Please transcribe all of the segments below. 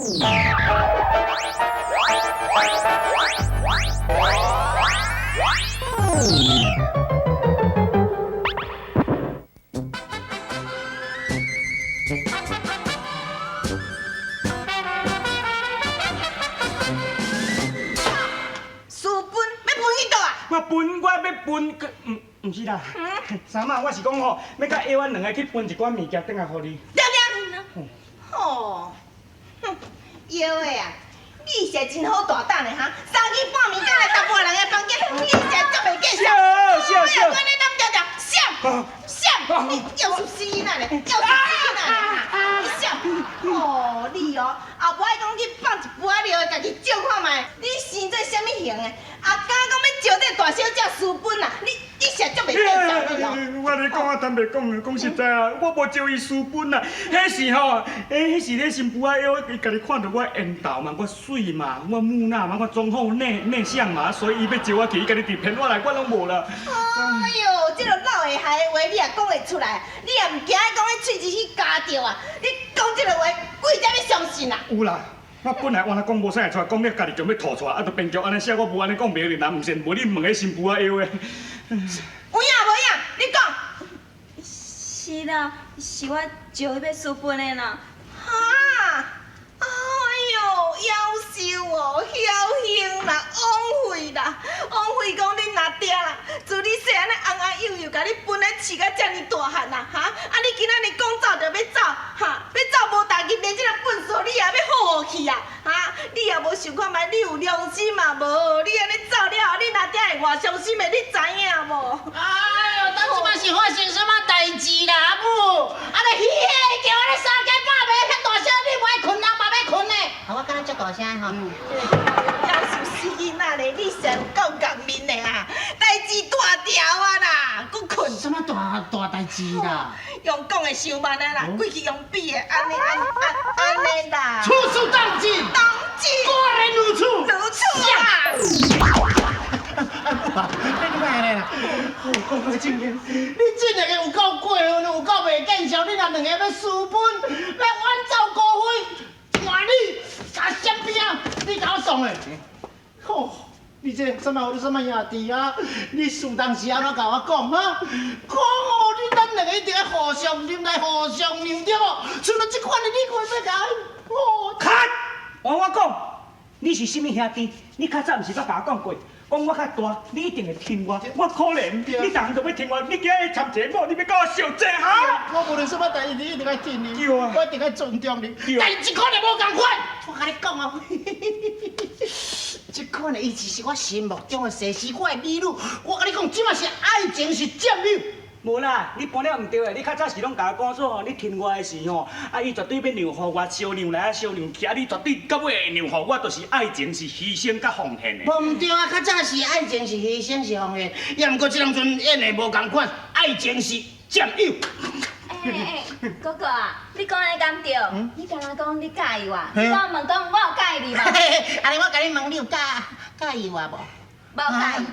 私奔欲奔去佗啊？我分我欲分，毋毋是啦，三妈，我是讲吼，欲佮约阮两个去分一寡物件，转来予你。对对。吼，哼，妖的啊！你是真好大胆的哈，三更半暝敢来踏破人的房间，你是足袂见笑。笑笑。我你南调调，笑笑，你又是死囡仔咧，又是死囡仔咧哈，你笑。哦，你哦，后摆讲去放一杯仔尿，家己照看覓，你生做啥物型的？啊，敢讲欲招这大小姐私奔啊？你你是足袂见笑你哦。我咧讲啊，坦白讲，讲实在啊，我无招伊私奔啊，彼是吼，欸，彼是咧新妇仔约，伊家己看著我缘投嘛，我媠嘛，我木讷嘛，我忠厚内内向嘛，所以伊欲招我去，伊家己伫骗我來，我攏無啦。哎喲，這个老會害的話你也講會出來，你也毋驚講彼喙舌去咬著啊？你講這个話，鬼才欲相信啊？有啦，我本來按呢講無啥會出來，講了家己就欲吐出來，啊，就編劇按呢寫，我無按呢講袂入，毋是無你問彼新婦仔約的。有影無影？你講。是啦，是我招伊欲私奔的啦。哈！哎喲，夭壽哦，僥倖啦，枉費啦，枉費講恁阿爹啦，自你細漢咧尪尪幼幼，共你分咧飼甲遮爾大漢啦，哈！啊，你今仔日講走就欲走，哈？欲走無代誌，連這个糞埽你也欲好予去啊？哈！你也無想看覓，你有良心嘛無？你按呢走了後，恁阿爹會偌傷心的，你知影無？哎喲，當這擺是發生啥物代誌啦，阿母？啊，你彼个叫我咧三更半暝遐大聲，你無愛睏，人嘛欲睏呢？好，我敢若足大聲吼。夭壽死囡仔咧，你實有夠顏面的啊！代誌大條啊啦，閣睏。啥物大大代誌啦？用講的傷慢啊啦，規氣用比的，按呢按按按呢啦。處事當真，當真，果然如此，如此啊！阿母啊，你莫按呢啦，哦，講到正經，你這兩個有夠過分，有夠袂見笑，你若兩個欲私奔，欲遠走高飛，換你共閃邊，你共我創的，吼！你這啥物？你啥物兄弟啊？你事當時按怎共我講哈？講哦，你咱兩個一定愛互相忍耐，互相讓，對無？像咱這款的，你會欲共哦？卡，換我講，你是啥物兄弟？你較早毋是捌共我講過，講我較大，你一定會聽我。我可憐，你逐項都欲聽我，你今日參一個某，你欲佮我相爭哈？我無論啥物代誌，你一定愛聽你，我一定愛尊重你。但是這款的無仝款，我共你講哦。這款的伊只是我心目中的西施，我的美女。我共你講，這馬是愛情是佔有。無啦，你搬了毋對的，你較早是攏共我講說吼，你聽我的時吼，啊，伊絕對欲讓予我，相讓來啊，相讓去，啊，你絕對到尾會讓予我，就是愛情是犧牲佮奉獻的。無毋對啊，較早是愛情是犧牲是奉獻，也毋過這當陣演的無仝款，愛情是佔有。欸欸，哥哥啊，你講的敢對？你敢若講你佮意我？你講問講我有佮意你無？按呢我共你問，你有佮意我無？無佮意。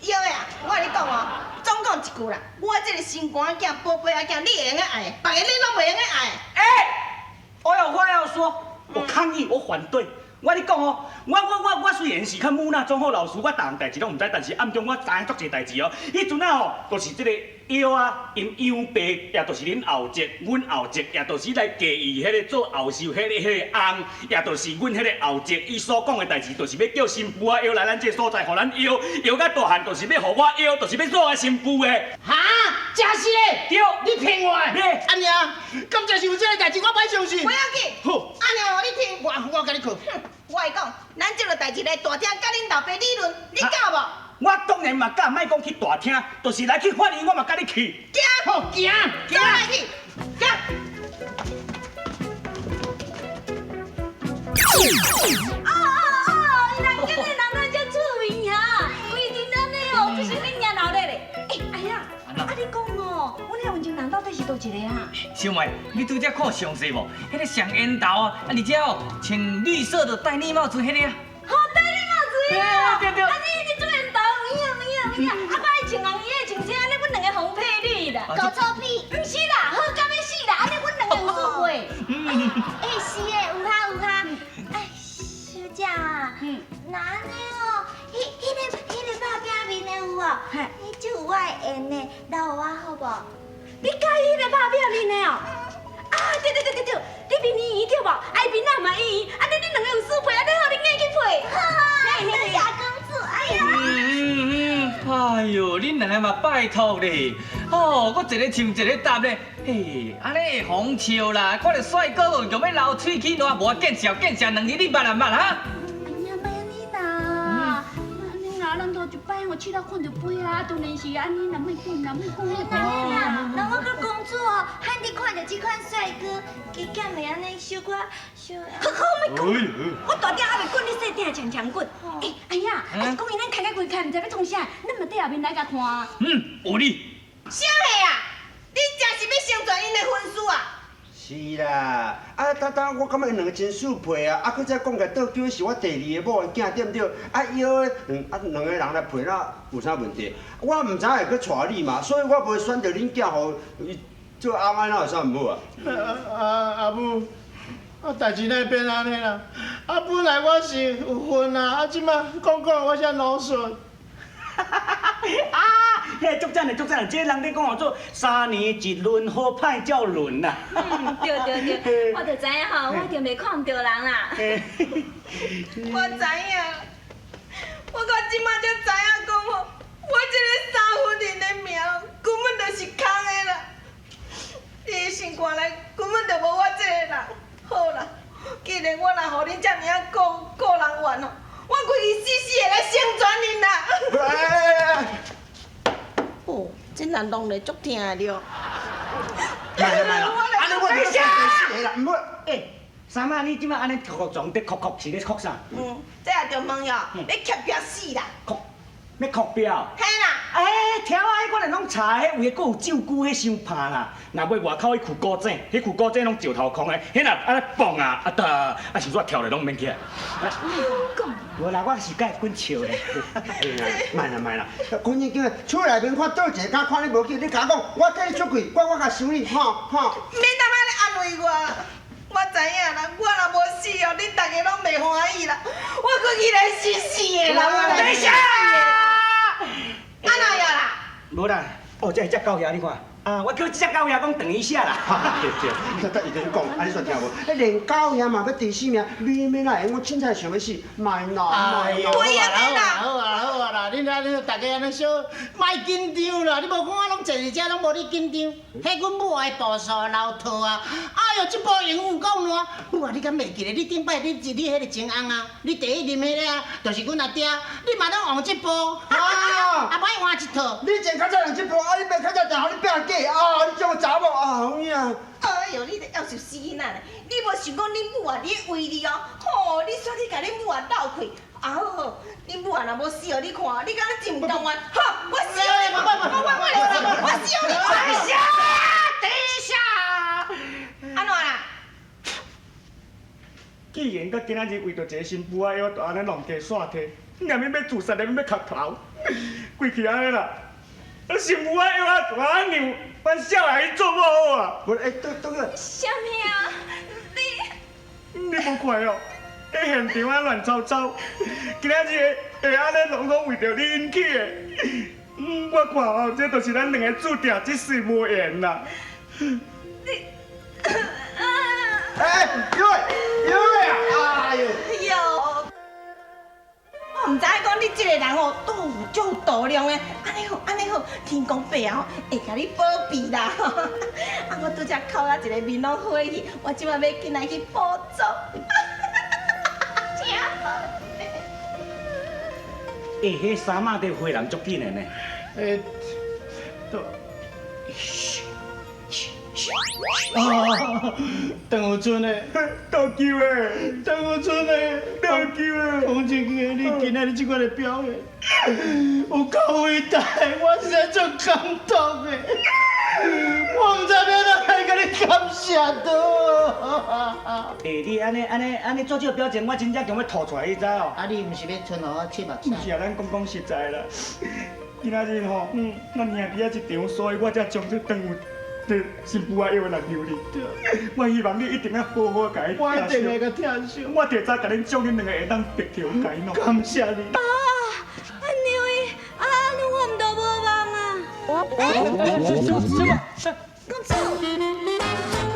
妖的啊，我共你講哦，總講一句啦，我這個心肝仔囝、寶貝仔囝，你會用得愛，別个你攏袂用得愛。欸，我有話要說，我抗議，我反對。我跟你講哦，我雖然是較木訥、忠厚老實，我逐項代誌攏毋知，但是暗中我知影足濟代誌哦。彼陣仔吼，就是這個妖啊，𪜶楊爸，也就是恁後叔，阮後叔，也就是來嫁伊彼个做後壽彼个彼个翁，也就是阮彼个後叔，伊所講的代誌，就是欲叫新婦仔搖來咱這个所在，予咱搖搖甲大漢，就是欲予我搖，就是欲做我新婦的。哈，真是的？對，你騙我的？阿娘，敢真是有這个代誌，我歹相信。不要緊，好，阿娘，你聽，我共你講。我會講，咱這個代誌來大廳佮恁老爸理論，你敢無？我當然嘛敢，莫講去大廳，就是來去法院，我嘛佮你去。行，好，行，行來去，行。哦哦哦！人今日人咱遮趣味哈，規陣按呢哦，這是恁娘鬧熱咧。欸，哎呀，啊你講哦，阮遐溫泉人到底是佗一个啊？小妹，你拄才看詳細無？彼个上緣投啊，啊而且哦，穿綠色的戴綠帽子彼个啊。好，戴綠帽子的啊！對對對。啊你你做緣投，有影有影有影，啊我愛穿紅衣的穿這按呢，阮兩个紅配綠啦。搞臭屁！毋是啦，好甲欲死啦，按呢阮兩个有做伙。欸，是的，有哈有哈。那按呢哦，彼个肉饼面的有無？彼就有我的緣的，留予我好無？你佮意彼個肉餅面的哦？啊，對對對對對，你面圓圓對無？啊，伊面仔嘛圓圓，按呢恁兩个有相配，按呢好，恁硬去配。好，多謝公主，哎呀。嗯嗯，哎呦，恁兩个嘛拜託咧，哦，我一个唱一个答咧，嘿，按呢會予人笑啦，看著帥哥就欲流喙齒，哪無見笑見笑，兩字你捌啊捌哈？哎呀，莫按呢啦，按呢啦，咱頭一擺我試到看著杯啊，當然是按呢啦，莫講啦，莫講彼個。那我佮公主哦，罕得看著這款帥哥，加減會按呢小可小。好好，莫講，我大鼎猶未滾，你細鼎長長滾。欸，哎呀，講伊咱開甲規開，毋知欲創啥，咱嘛佇後面來共看。嗯，有理。啥貨啊？你真是欲成全𪜶的婚事啊？是啦，啊，等等，我感覺𪜶兩个真相配啊，啊，閣再講起來，倒勼是我第二个某的囝，對毋對？啊，邀兩啊兩个人來配，那有啥問題？我毋知會閣娶你嘛，所以我無選擇恁囝予伊做翁仔，哪有啥毋好啊？啊阿母，啊代誌哪會變按呢啦？啊本來我是有份啊，啊這馬講講我才魯順。啊，彼足讚的足讚的，這个人咧講號做三年一輪，好歹才輪啦。嗯，對對對，我就知影吼，我一定袂看毋著人啦。我知影，我到這馬才知影講吼，我這个三夫人的名根本就是空的啦。你的心肝內根本就無我這個人。好啦，既然我若予恁這爾仔顧顧人怨哦，我規氣死死的來成全恁啦。哎哎哎！哦，這難弄咧足疼的了。莫啦莫啦，按呢我就死個啦，毋好。欸，三仔，你這馬按呢哭哭撞佇哭哭是咧哭啥？嗯，這也著問哦，欲哭壁死啦。哭，欲哭壁？嘿啦。欸，聽啊，彼我來攏查，彼位閣有酒龜，彼傷拍啦。若欲外口彼跍古井，彼跍古井攏石頭空的，彼若按呢蹦啊，啊得，啊想說跳咧攏免起來。無啦，我是佮滾笑咧。莫啦莫啦，關鍵叫厝內面看倒一个敢看你無去，你共我講，我替你出氣，我共收你，吼吼。免當按呢安慰我，我知影啦，我若無死哦，恁大家攏袂歡喜啦。我閣起來死死的啦。等一下。按怎樣啦？無啦，哦，這是隻狗爺，你看，啊，我叫這隻狗爺講等一下啦。對對，得伊跟你講，啊你煞聽無？欸，連狗爺嘛欲提性命，你欲哪會？我凊彩想欲死，莫啦莫啦。好啦好啦好啊啦，恁安呢大家按呢小莫緊張啦，你無看我攏坐佇遮攏無咧緊張。彼阮母的步數流套啊！哎喲，這步用有夠爛。母啊，你敢袂記得？你頂擺你你彼个前翁啊，你第一任彼个啊，就是阮阿爹，你嘛攏用這步，啊，啊歹換一套。你前較早用這步，啊你袂較早就予你拼假，啊你這種查某啊有影。哎喲，你咧夭壽死囡仔咧！你無想講恁母啊，你的威力哦，吼！你煞去共恁母啊鬥氣，啊好好，恁母啊若無死予你看，你敢若真毋甘願？好，我死予你，我我我來死，我死予你看。等一下，等一下，按怎啦？既然到今仔日為著一个新婦仔，我就按呢弄家煞體，連欲欲自殺，連欲欲磕頭，規氣按呢啦。啊，新婦仔要我就按讓，阮少爺去做某好啊。無，欸，倒倒個。啥物啊？你你無看哦？彼現場啊亂糟糟，今仔日會按呢攏總為著你引起的。我看哦，這就是咱兩个注定這世無緣啦。你，欸，有欸，有欸啊！哎呦！喲，我毋知影講你這个人哦，都有足有度量的。按呢好，按呢好，天公伯啊，會共你保庇啦。啊，我拄才哭啊一个面攏火去，我這馬欲緊來去補妝。真好。欸，彼衫仔佇回人足緊的呢。欸，都。啊！鄧有春的，倒勼的，鄧有春的，倒勼的。王正經，你今仔日這款的表現，有夠偉大，我實在足感動的。我毋知欲按怎來共你感謝的。欸，你按呢按呢按呢做這个表情，我真正強欲吐出來，你知哦？啊，你毋是欲賰予我拭目屎？毋是啊，咱講講實在啦。今仔日吼，咱兄弟仔一場，所以我才將這鄧有你新婦仔要來留你，我希望你一定要好好共伊。我一定會共疼惜。我提早共恁講，恁兩個會當白頭偕老。感謝你。啊，娘伊，啊，你我毋都無夢啊。什麼？公主。